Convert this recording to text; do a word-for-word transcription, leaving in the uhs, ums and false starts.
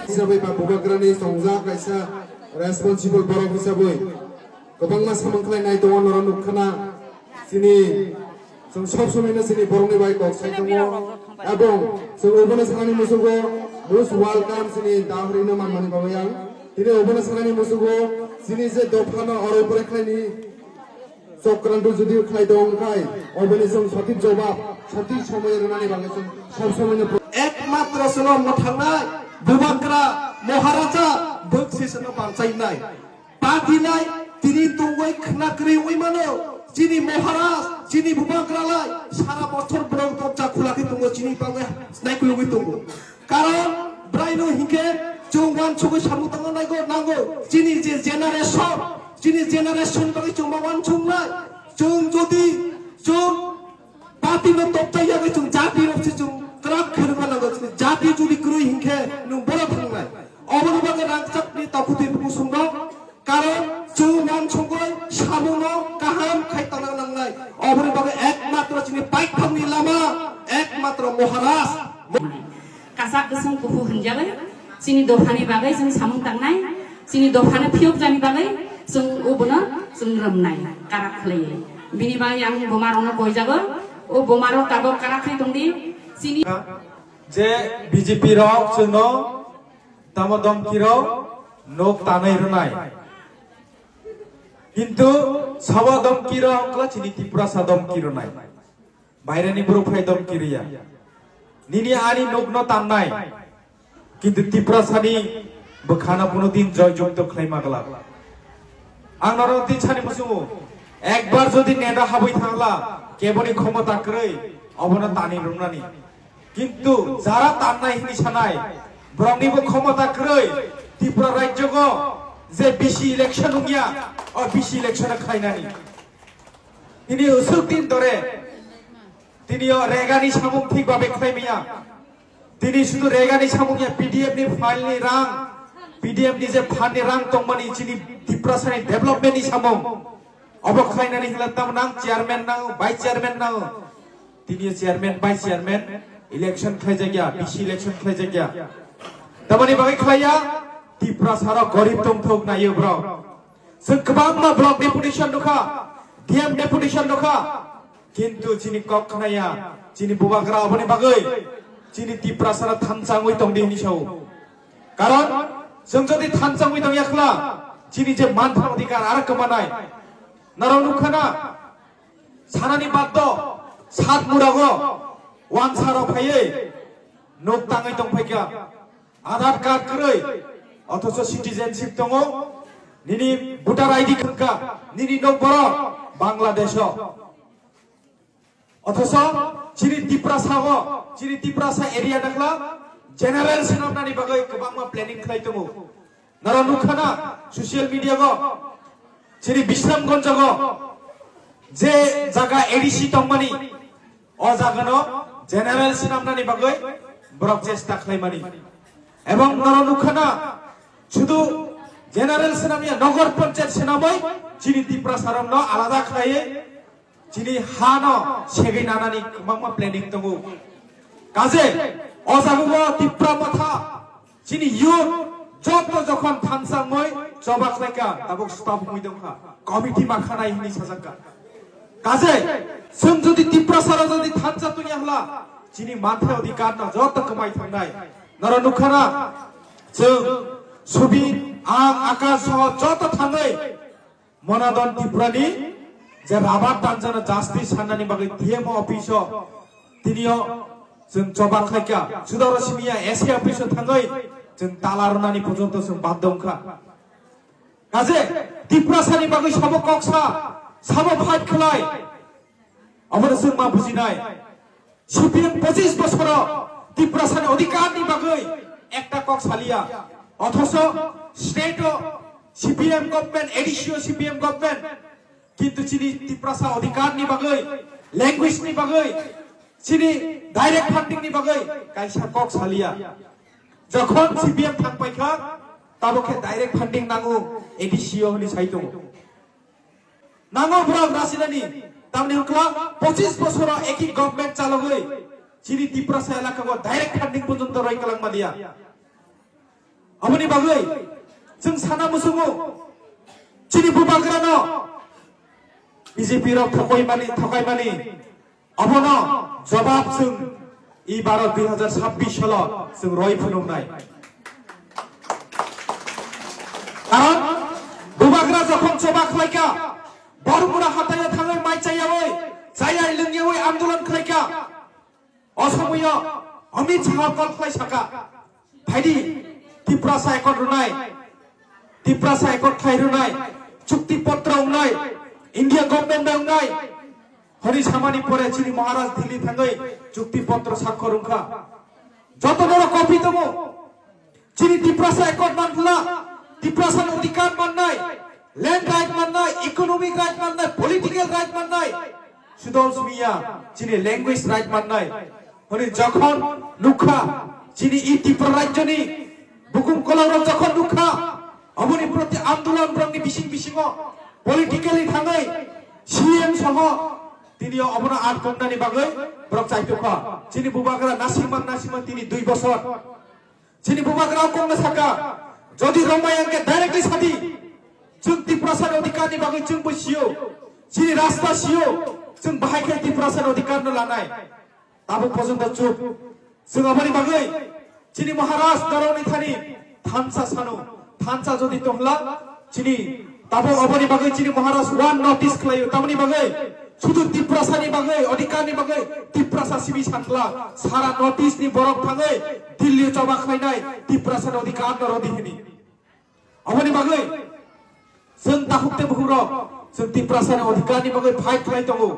Hisabai ba bubagrani chongjak kaisa responsible borok hisabai kwbangma samung khlainai tongo norok nukkhana chini chwng sob somoino chini borokni bai kok sai tongo ebong chwng obono sanani musugo most welcome chini dahrino manmani bagwi ang tini obono sanani musugo chini je dophano oro pore khlaini Chokrantu jodi khlai tong khai, oboni chwng sothik jobab, sothik somoy rwnani bagwi chwng sob somoyno pro- Ekmatro chwngno mwthangnai bubagra Maharaja bwkse chwngno banchainai. Patinai tini tongwi khna kwrwi wngwi mano, chini Maharaj, chini bubagralai sara bochor borok dorja khula khe tongo, chini bagwi naikologwi tongo. Karon braino hinkhe chwng uansugwi samung tangna naigo nango. Chini je generation, chini generation bagwi chwng ma uansugnai. Chwng jodi chwng party no toptai yagwi chwng jati rok se chwng kwrak khe rwma nango. Chini jati jodi kwrwi hinkhe nwng boro thangnai. Oboni bagwi rangchakni takhuk twi bukhuk swngo. Karon chwng uansugwi samungno kaham khai tongna nangnai. Oboni bagwi ekmatro chini paithakni lama ekmatro Maharaj. Kasak kwswng kuphur hwnjagwi chini dophani bagwi chwng samung tangnai, chini dophano phiyokjani bagwi chwng obono chwng rwmnai karak khlaiwi. Bini bagwi ang bomarokno koijago, o bomarok tabok karak khlai tongdi, chini je B J P rok chwngno tamo domkirok nok tanwi rwnai. Kintu sabo domkirok wngkla chini Tiprasa domki rwnai. Baireni borok phai domki rwya. Nini ani nokno tannai. Kintu Tiprasani bwkhano kuno din joy jukto khlai ma glak. Ang norok tin sani muchungo. Ekbar jodi neta habwi thangla keboni khomota kwrwi obono tani rwnani. Kintu jara tannai hini sanai, boroknibo khomota kwrwi Tripura rajyogo je bisi election wngya, o bisi election khlainani. Tini usuk din dore, tini o regani samung thik babe khlai maya. Tini sudu regani samung ya P D F ni file ni rang, P D F ni je fund ni rang tongmani chini Tiprasani development ni samung. Obo khlainani hwnla tamo nang chairman nang, vice chairman nang. Tini chairman, vice chairman election khlaijakya, B C election khlaijakya. Tamoni bagwi khlaiya, Tiprasarok gorib tongthok naio borok. Chwng kwbangma block deputation nukha, D M deputation nukha. Kintu chini kok khnaya, chini bubagra oboni bagwi chini Tiprasara thansa wngwi tongdi hini sao. Karon chwng jodi thansa wngwi tongya khwla, chini je mantha odhikar aro kwmanai. Norok nukha na, sanani bagdo, sat murago, wansarok phaiwi, nuk tangwi tongphaikha. Aadhaar card kwrwi, othocho citizenship tongo, nini voter I D khwngkha, nini nokborok Bangladesh-o. Othocho chini Tiprasa-o, chini Tiprasa area nakhla general swnamnani bagwi kwbangma planning khlai tongo. Noro nukha na social media-o, chini Bisramganj-o je jaga A D C tongmani, o jagano general swnamnani bagwi borok chesta khlaimani. Ebong noro nukha na, sudu general swnamya, nogor panchayat swnamwi chini Tiprasarokno alada khlaiwi chini hano segwi nanani kwbangma planning tongo. Kaje o jaga-o Tipra Motha chini youth joto jokhon thansa wngwi choba khlaikha, tabuk stop wngwi tongkha, committee ma khanai hwnwi sajakha. Kaje chwng jodi Tiprasarok jodi thansa tongya hwla, chini mantha odhikar no joto kwmai thangnai. Noro nukha na, chwng Subin, ang, Akash soho joto thangwi Monadon Tripurani je rabar tanjana justice sanani bagwi T M O office-o tinio chwng choba khlaikha, Sudaro Simia S A office-o thangwi chwng tala rwnani porjonto chwng baddo wngkha. Kaje Tiprasani bagwi sabo kok sa, sabo fight khlai, obono chwng ma bujinai. C P M pochis bosoro Tiprasani odhikarni bagwi ekta kok saliya. Othocho state-o C P M government, A D C-o C P M government, kintu chini Tiprasa odhikarni bagwi, language-ni bagwi, chini direct funding-ni bagwi kaisa kok saliya. Jokhon C P M thangpaikha, tabo khe direct funding nango A D C-o hwnwi sai tongo. Nango borok rasinani, tamni hwnkla pochis bosoro eki government chalogwi chini Tiprasa elakao direct funding porjonto roi kalang maliya. Aboni bagwi chwng sana muchungo chini bubagrano B J P rok thokoimani, thokaimani, abono jobab chwng i baro dui hazar sabbish salo chwng roi phunuknai. Karon bubagra jokhon choba khlaikha, Bormura hataio thangwi mai chayawi, chayai lwngyawi andolon khlaikha. O somoyo Amit Shah call khlai saka, "Phaidi, Tiprasa Accord rwnai, Tiprasa Accord khlai rwnai, chukti potro wngnai, India government bai wngnai." Hori samani pore chini Maharaj Delhi thangwi chukti potro sakhor wngkha. Joto norok copy tongo. Chini Tiprasa Accord manpla, Tiprasa ni odhikar mannai, land right mannai, economic right mannai, political right mannai. Sudol smiya, chini language right mannai. Honi jokhon nukha, chini i Tripura rajyoni bukum kolorok jokhon nukha, aboni proti andolon borokni bising bisingo politically thangwi C M soho tini abono atkomnani bagwi borok chaitukha. Chini bubagra nasimang nasimang tini dui bosor. Chini bubagra kongna saka, jodi romai angke directly sadi, chwng Tiprasa ni odhikar ni bagwi chwng bo sio, chini rasta sio, chwng bahai khe Tiprasa ni odhikar no lanai. Tabuk porjonto chup. Chwng aboni bagwi chini Maharaj Naroni thani thansa sanu, thansa jodi tongla, chini tabo aboni bagwi chini Maharaj one notice khlaio, tamoni bagwi sudu Tiprasa ni bagwi, odhikar ni bagwi Tiprasa simi sankla, sara notice ni borok thangwi Delhi choba khlainai Tiprasa ni odhikar no rodi hini. Aboni bagwi chwng takhuk tei bukhuk rok chwng Tiprasa ni odhikar ni bagwi fight khlai tongo.